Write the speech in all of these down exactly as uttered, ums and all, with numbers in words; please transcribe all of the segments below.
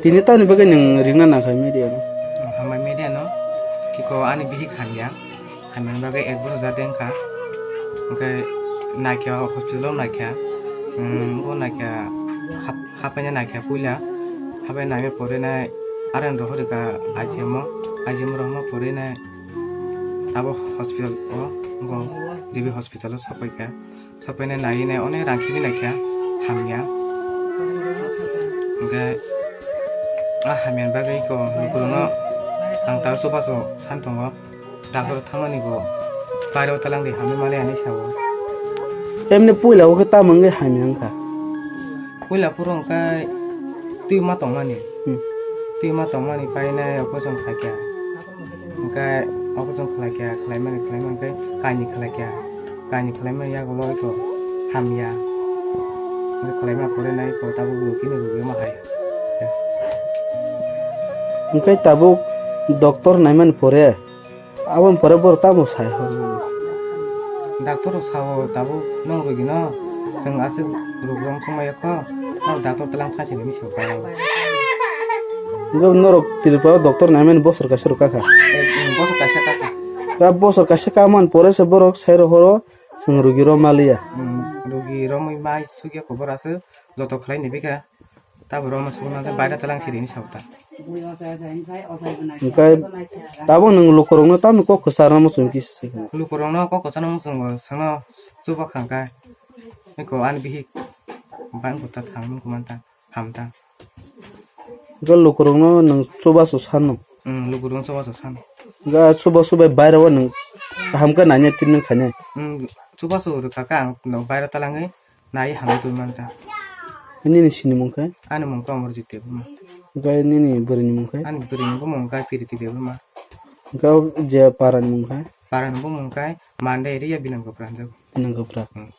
Tini tamni bagwi nwng ringna nangkha media no? Hambai media no, iko ani bihik hamya, hamya bagwi ek boso jate wngkha, hwnkhe naikha hospital o naikha, um, bo naikha hap-, hapaina naikha puila, hapai naima pore nai arang dohorika I G M o, I G M o rohorma pore nai abo hospital o, bo G B hospital o sapaikha. Sapainai naiwi nai onek rang khibinai kha hamya. Hwnkhe a hamya bagwi ko lukurokno ang tal chubachu san tongo. Doctor thangmani bo bairo talang di hamya mali ani sao. Emni puila o khe tamo wngwi hamya wngkha? Puila phuru hwnkhe twi ma tongmani. Hmm. Twi ma tongmani painai operation khaikha. Hwnkhe operation khlaikha, khlaimani, khlaimani khe kainwi khlaikha. Kainwi khlaimani yagulo iko hamya. Hwnkhe khlaima pore nai iko tabuk rugini rugima hai. Hwnkhe tabuk doctor naimani pore, aboni pore borok tamo sai horo? Doctor rok sao tabuk nwng rugino, chwng aswk rugrom swngmaya kho, norok doctor tlang kha sini hinwi sao. Hwnkhe norok Tripura o doctor naimani bosor kaisa rok kakha. Eh, bosor kaisa kakha. Ka bosor kaisa kamani pore se borok sai rok horo chwng rugi rom maliya. Hmm, rugi romwi mai sugya kobor aswk joto khlai ni bikha. Tabuk romwi sugna se baida talang siri ni sao ta. Hwnkhe tabuk nwng lukurokno tamni kok kwcharno muchung kisa se. Lukurokno kok kwcharno muchungo swngno chuba khangkha. Eko ani bihik bang kota thang nung kumanta. Hamta. Ga lukurokno nwng chubachu sano? Hmm, lukurokno chubachu sano. Ga chuba chubai bairao nwng kaham khe nanya tin nwng khainai? Hmm, chubachu rwkha kha ang no baira talangwi nai hamwi twi manta. Nini sinimung khe? Ani mung khe Amarjit Debbarma. Ga nini bwrwini mung khe? Ani bwrwini bo mung khe Piriti Debbarma. Ga je parani mung khe? Parani bo mung khe Mande area Binang Gopra hinjago. Binang Gopra. Hmm.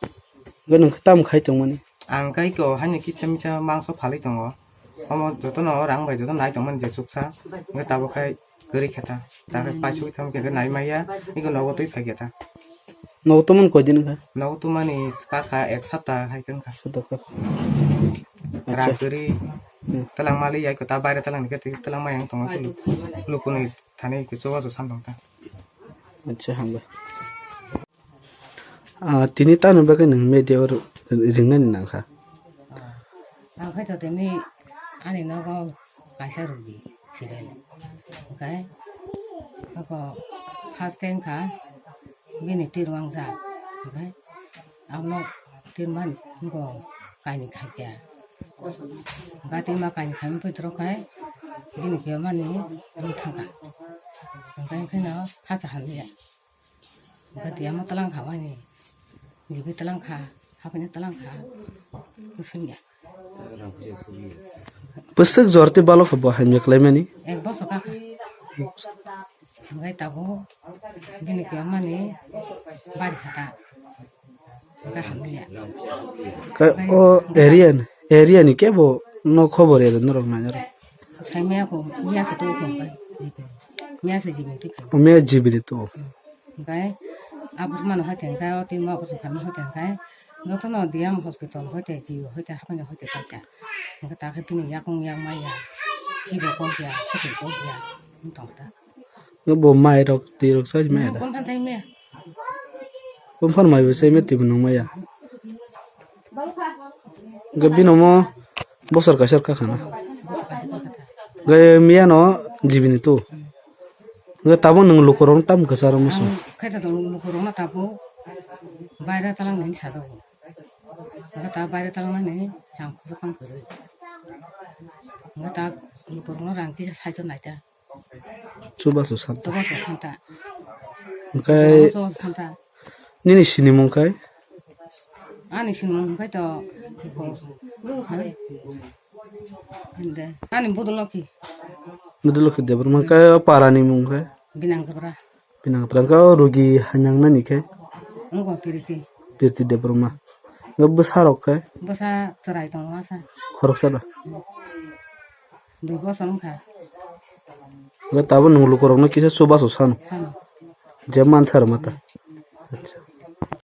Ga nwng khe tamo khai tongmani? Ang khe iko haino kisa misa mangso phalwi tongo. Omo jotono rang bai jotono nai tongmani je chuksa. Hwnkhe tabuk khai kwrwi khe ta. Ta khe paisugwi thangkhe nai maya. Iko nogo twi phai khe ta. Nogo tongmani koi din wngkha? Nogo tongmani kakha ek sapta hai wngkha. Sapta kakha. Rang kwrwi. Hmm. Twlang mali ya iko ta baire twlang ni khe twlang maya wng tongo. Lukunwi thani kichu wajo sam tong ta. Acha, hambai. Ah, tini tamo bagwi nwng media o ringnani nangkha? Ang khe to tini ani nogo kaisa rugi sirel. Hwnkhe abo first time kha bini twi rwng jak. Hwnkhe abono twi man bo kainwi khaikha. Hwnkhe twi ma kainwi khaimani poito rok khai bini piyamani wng thangkha. Hwnkhe hwnkhe no hacha hamya. Hwnkhe tiyama twlang kha waini. Jibi twlang kha, haphangni twlang kha. Bwswk jor tei balok kha bo hamya khlaimani? Ek bosor kha kha. Hwnkhe tabuk bini kiyamani bari kha ta. Hwnkhe hamya. Khe o area ni, area ni kebo no khobor ya norok nainarok? Saimaya ko, miya se to ko hwnkhe. Miya se jibini to. O miya jibini to. Hwnkhe aborok mano hai tongkha, o twi ma operation khaima hai tongkha. Jotono D M hospital hai tei, G U hai tei, haphangni hai tei paikha. Hwnkhe ta khe bini yakung yak maya, khibo kok ya, sukui kok ya, wng tong ta. Bo mai rok, twi rok sai maya da? Bumphang sai maya. Bumphang mai bo sai maya, twi bo nung maya. Hwnkhe bini omo bosor kaisa kha khana. Hwnkhe miya no jibini to. Hwnkhe tabuk nwng lukurokno tamo kwcharo muchung? Ang khaito tong lukurokno tabuk baira talang nini sajago. Hwnkhe ta baira talang nani chang khujak tang kwrwi. Hwnkhe ta lukurokno rang kisa saichok naita. Chubachu santa. Chubachu santa. Hwnkhe chubachu santa. Nini sinimung khai? Ani sinimung khai to. Hande. Ani Budulokhi. Budulokhi Debbarma khai o parani mung khai? Binang Gopra. Binang Gopra khai o rugi hamya wngnani khai? Wngkha Piriti. Piriti Debbarma. Hwnkhe bwsarok khai? Bwsa chwrai tongo asa. Khoroksa da? Dui bosor wngkha. Hwnkhe tabuk nwng lukurokno kisa chubachu sano? Sano. Je mansa rwma ta?